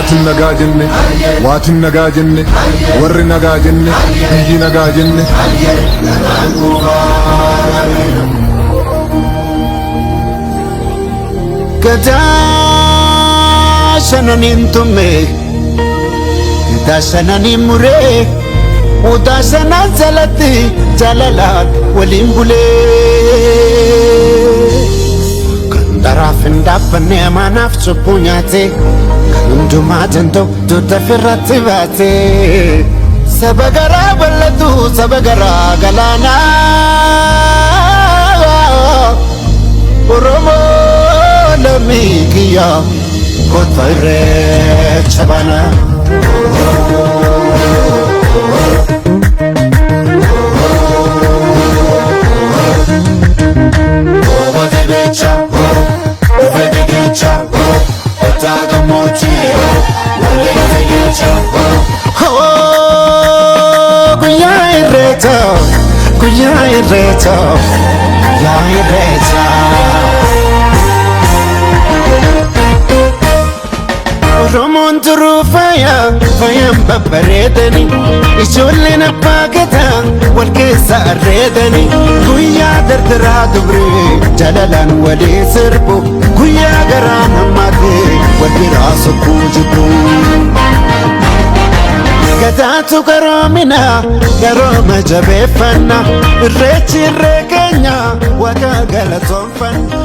Maatiin nagaa jenne, waatiin nagaa jenne, warri nagaa jenne, biyyi nagaa jenne. Gadaa shananiin tumme, gadaa shananiin muree, odaa shanan jalatti jaalalaan waliin bulee. Kan daraaf hin dhaabbanne amaanaaf cubbuu nyaate, kan hundumaa danda'u dugda ofirratti baate. Saba garaa bal'atu, saba garaa galaanaa. Oromoo lammii kiyya, kottu irreecha baana. Guyyaa irreecha, guyyaa irreecha, guyyaa irreecha. Oromoon turuu faaya, faayaan babbareedani, ijoolleen abbaa gadaa wal keessa arreedani, guyyaa dardaraa dubree jaalalaan walii sirbu, guyyaa garaa namaatee wal biraa sokkuu jibbu. Gadaatu garoomina, garooma jabeeffanna, irreechi irree keenya, waaqa galatoonfanna.